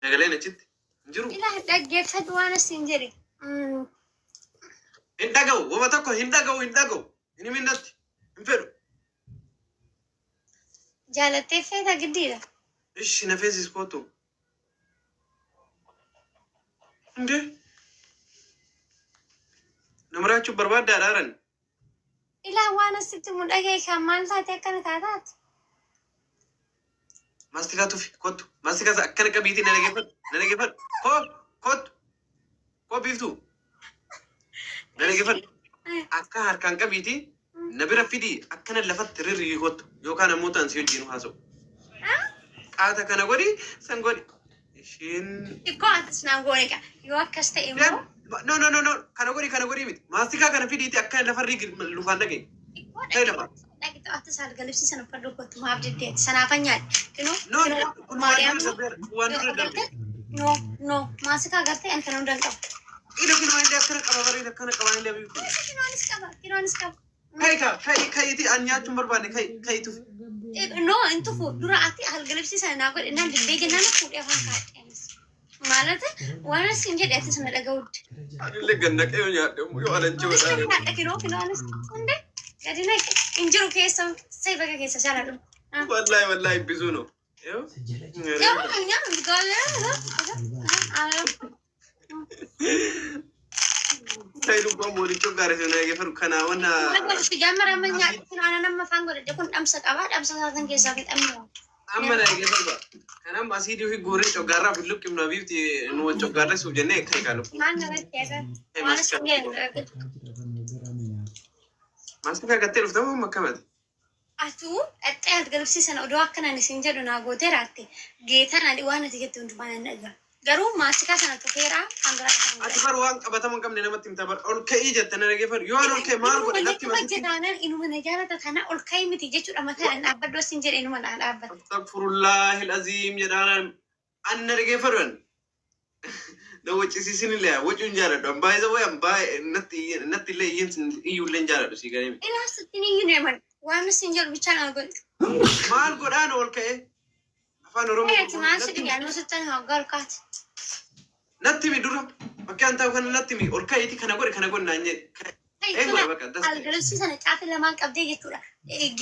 Sagaleen achitti hin jiru. Ilaa dhaggeeffadhu waan asiin jedhe. Hin dhaga'u. Wama tokko hin dhaga'u, hin dhaga'u. Hin himin natti. Hin fedhu. Jaalattee feeta giddiidha. Ishi na feesis kootu. Indee. Nama raachuu barbaaddaa dhaaran. Ilaa waan asitti mu dhaga'e kan maal taate akkana taataati. Maastikaa tufi kottu. Maastikaa isa akkana qabiitii na dhageeffadhu. Na dhageeffadhu. Koo kottu. Koo biiftuu. Na dhageeffadhu. Akka harkaan qabiitii na bira fidii akkana lafatti rirrii kottu. Yookaan ammoo ta'an si wajjin haasa'u. Qaata kana godhi san godhi. Isheen. Xiqqoo atis naan goone qa. Yoo akkas ta'e immoo No, no, no, no, kana godhi, kana godhi miti. Maastikaa kana fidiitii akkana lafarrii lufaan dhaga'i. Xiqqoo Ta'e lafa. Dhaqi atis algalibsii sana uffadhu kottu maaf diddeeti. Sanaafan nyaadhe. Kinoo No, no, kun waan Maariyaam dura darbeera. Kun waan dura darbe. No, no, maasikaa agartee ani kana hunda hin qabu. Ila kun waan akkana qaba bareeda, akkana qaba inni abiitu. Kinoonis qaba, kinoonis qaba. Kai ka kai kai an nyaachuun barbaanne kai kai tufi. No, hin tufu. Dura ati algalibsii sana naa godhe naan diddee jennaan fuudhee afaan kaadhe anis. Maalati waan asiin jedhe atis na dhaga'utti. Anillee gannaqee yoo nyaadhe yoo alanchi Anis kan nyaadha kinoo kinoonis hunde gadi naqe hin jiru keessa sai baga keessa sana dhumu. Wallahi wallahi bizuu no. Yoo nyaannu galee. Kai lubbaan boolichoo gaarii sana eegeffadhu kanaa wanna. Sijaamara amma nyaadhu aannan amma afaan godhadhe kun dhamsa qaba, dhamsa isaatiin keessaa fixamne. Amma na eegeffadhu. Kanaaf asiidii fi guuree coggaarraa fi luqqifnu abiifti nu wal coggaarreessuuf jennee kai kaalu. Maal namatti eegan? Waan isin jedhu. Maastikaa gattee dhuftamu amma akkamati? Atuu dhaxxee algalibsii sana odoo akkanaan isin jedhu naa gootee raatte geetaan ani waan ati jettu hundumaa nan dhaga'a. Garuu maasikaa sana tufeeraa kan biraa kan Ati bar waan qabatama hin qabne namatti himta bar, ol ka'ii jette na dhageeffadhu. Yoo an ol ka'e maal godhe natti Inuma himasitti. jetaanaan inuma na jaalata tana ol ka'ii miti jechuudha, mataa dhaan dhaabbadhu asin jedhe inuma naa dhaabbata. Astaghfirullahil aziim jedhaan an na dhageeffadhu an. Na waccisiisin illee wacuu hin jaaladhu. An baay'ee way an baay'ee natti natti illee iyyin iyyuu illee hin jaaladhu si galee miti. Ilaa sittiin iyyuu neeman waan isin jedhu bichaa naa godhu. Maal godhaan ol ka'e? Afaan Oromoo Ati maal si natti himi. dhigaa nu sittan hoggaa ol kaate. Natti himi dura. Bakki an taa'u kana natti himi. Ol ka'iiti kana godhi kana godhi naan jedhe. Ee godhe bakka das ta'e. Algalibsii sana caafi lamaan qabdee jechuudha.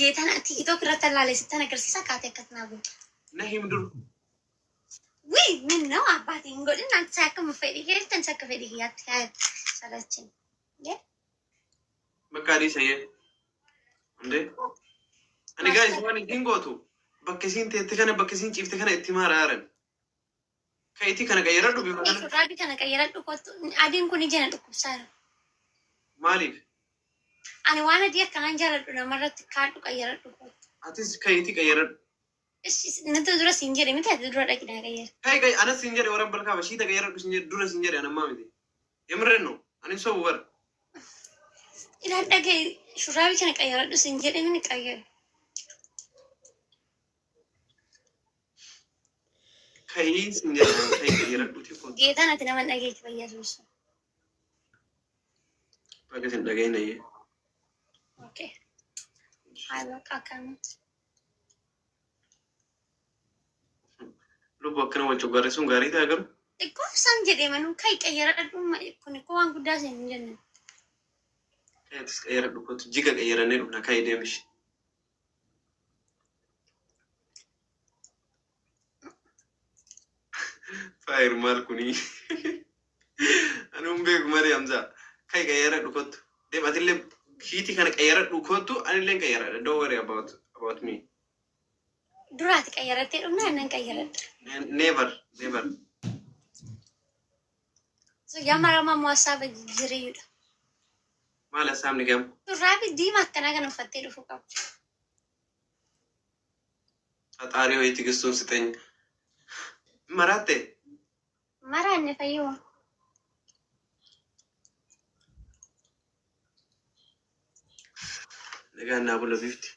Geetaan TikTok irratti allaale sittan agarsiisa kaatee akkas naa godhu. Na himi dura. Wii min nama abbaatiin hin godhin anti akkuma fedhii keetti akka fedhii kiyyaatti kaayee salachin. Bakka adii sayyee. Hundee. Ani guys waan ittiin gootu bakka isiin teette kana, bakka isiin ciifte kana itti maaraaran. Ka'itii kana qayyaradhu bifa kana. Shurraabii kana qayyaradhu kottu, adiin kun ija na dhukkubsaa jira. Maaliif? Ani waan adii akkanaan jaaladhu namarratti kaadhu qayyaradhu kottu. Atis ka'itii qayyaradhu. Natti dura siin jedhe miti, ati dura dhaqi naa qayyara. Kai kai anas siin jedhe warra balkaaba shiita qayyaradhu siin jedhe dura siin jedhe anammaa miti. Yamreen no ani sobu bara. Ilaan dhagaye shurraabii kana qayyaradhu siin jedhe mini qayyara. Ka'ii siin jedhe ka'ii qayyaradhuuti kottu. Geetaan ati nama hin dhageetti fayyasuus. Bakka isin dhaga'in ayyee. Okay. Haa bakka akkanumatti. Lubbu akkana wal coggaarreessuun gaarii ta'a garuu. Xiqqoo isaan jedhee manuu kai qayyaradhu, kun ikkoo waan guddaa siin hin jenne. Kai atis qayyaradhu kottu, jiga qayyarannee dhufna, kai deemish. Faayir maal kunii? Ani hin beeku malee Hamzaa. Kai qayyaradhu kottu. Deem atillee shiitii kana qayyaradhu kottu, anillee qayyaradha. Don't worry about me. Duraati qayyarattee dhufnaa nan qayyaradha. Never never. So jamarama moo hasaaba jijjiiriyyuudha. Maal hasaabni gama? Shurraabii diimaa akkanaa kana uffattee dhufuu qabdu. ፈጣሪ ሆይ ትዕግስቱን ስጠኝ። Maraatte? Maraanne fayyuma. Nagaan naa bula bifti.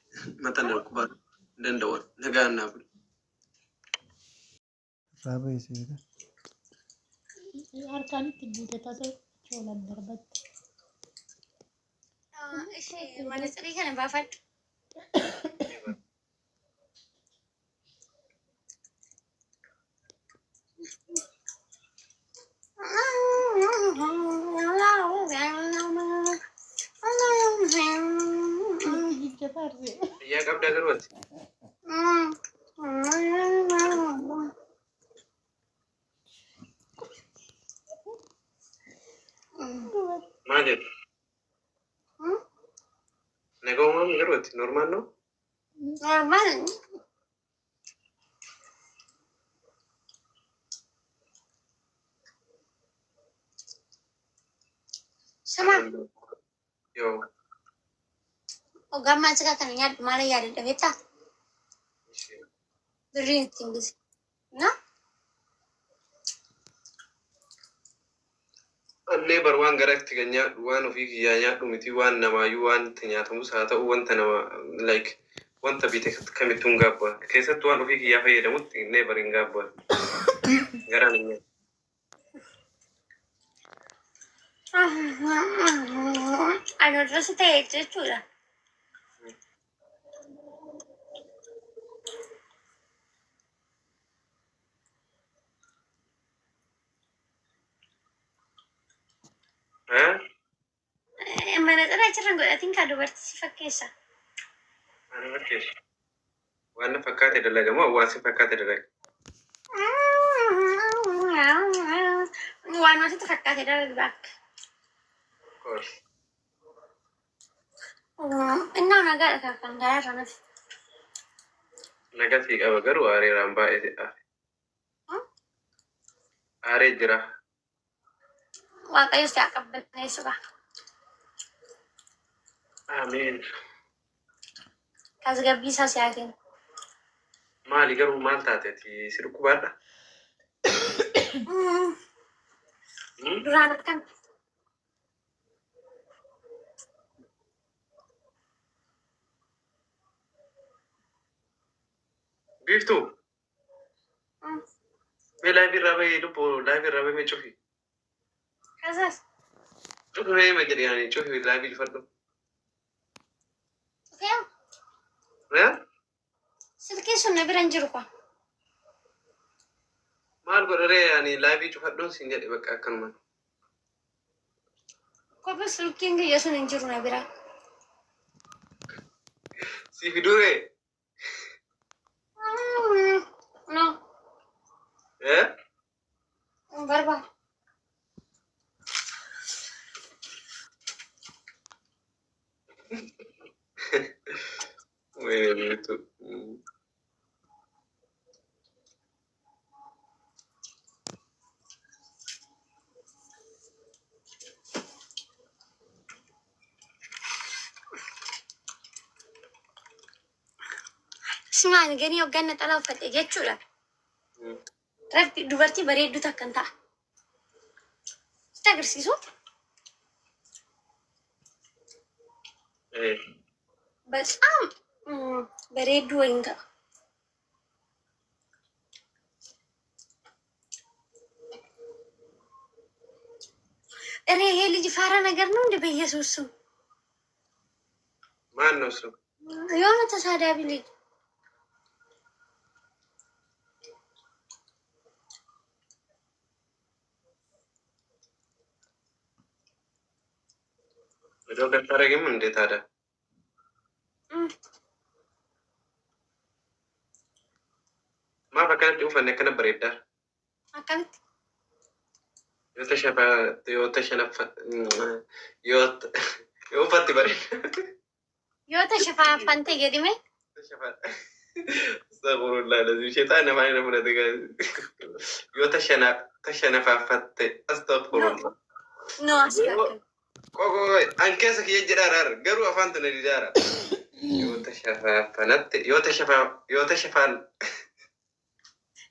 Mata na dhukkubaa hin danda'u. Nagaan naa bula. Irraa bahi seeta. Harkaan itti guute tasa choolan darbatti. Ishee manatsirii kana baafadhu. Fiigicha faarsee. Fayyaa qabdaa garuu ati. Maal jedhu? Nagaa uumamu garuu ati normaal noo? Normal. Sama Yoo. Hoggaan maasikaa kana nyaadhu maal yaadadha beektaa? Birriin ittiin bise. Na? Annee bar waan garatti kan nyaadhu waan ofii kiyyaa nyaadhu miti, waan namaayyuu waan itti nyaatamus haa ta'u, wanta nama like wanta bite kamittuu hin gaabbu. Keessattuu waan ofii kiyyaa fayyadamutti innee bar hin gaabbu. Garaan hin nyaatu. Ani oduu ta'e jechuudha. Eh? Manaxira achirra hin godhatin kaa, dubartii si fakkeessa. Ani fakkeessu. Waan na fakkaate dalaga moo waan si fakkaate dalaga? Waan wasitti fakkaate dalagu bakka. Of course. Innaa nagaadha kan garaa irra nafi. Nagasii qaba, garuu aareeraan baay'ee aare. Aaree jira. Waaqayyo si haa qabbaneessu kaa. Ameen. Tasgabbii isaa si haa kennu. Maali garuu, maal taate ati? Si dhukkubaadha? Duraan akkam? Biiftuu? Mee live irraa bahee, lubbuu, live irraa bahee, mee cufi. Kasaas. Cufi mee ma jedhi, ani cufi, live cufadhu. Cufee. Eh? Silkiin sun na bira hin jiru kwa. Maal godharee, ani live cufadhuun siin jedhe, bakka akkanuma. Kophee silkiin kiyya sun hin jiru na bira. Si fiduree? No, Eh? hin barbaadu. Wayne Biiftuu. Simaan ganii hogganna xalaa uffadhe jechuudha. Rabbi dubartii bareedduu takkan ta'a. Sitti agarsiisu? Eh. በጣም bareedduu wayiin ta'a. እኔ ይሄ ልጅ ፋራ ነገር ነው እንደ በኢየሱስ ስም። ማን ነው እሱ? የሆነ ተሳዳቢ ልጅ። Iddoo አታደርጊም እንዴ ታዲያ? Maaf akkanatti uffanne akkana bareeddaa? Akkamitti? Yoo tashafa yoo tashanaffa yoo yoo uffatte bareeda. Yoo tashafaafante jedhime. Astaghfirullah lazim, shaytaan namaa nama fudhate. Yoo tashana tashanafaffatte, astaghfirullah. No, as akka. Qoqo an keessa kiyya jedhaara, garuu afaan tana didaara. Yoo tashafaaffanatte, yoo tashafa yoo tashafaan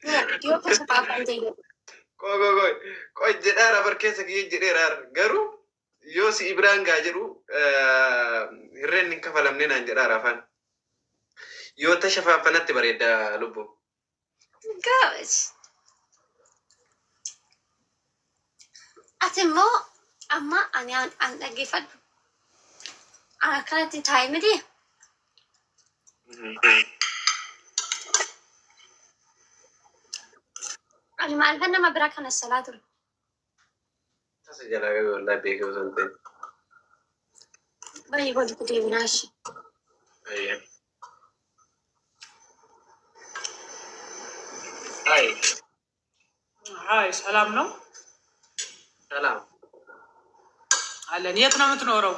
No, yoo tashafaafante jedhu. Qoqo qoy jedhaara bar, keessa kiyya jedheera, garuu yoo si biraan gaa jedhu hirreen hin kafalamne naan jedhaara afaan. Yoo tashafaaffanatte bareeda, lubbu. Gosh. Ati immoo amma ani an dhaggeeffadhu. An akkanatti taa'e miti. Ani maaliifan nama biraa kana salaa ture? Tasa jalaa qabe wallahi beekee osoo hin ta'in. Baay'ee walitti deebinaa ishee. Ayyee. Hi. Hi፣ ሰላም ነው ሰላም። አለን። የት ነው የምትኖረው?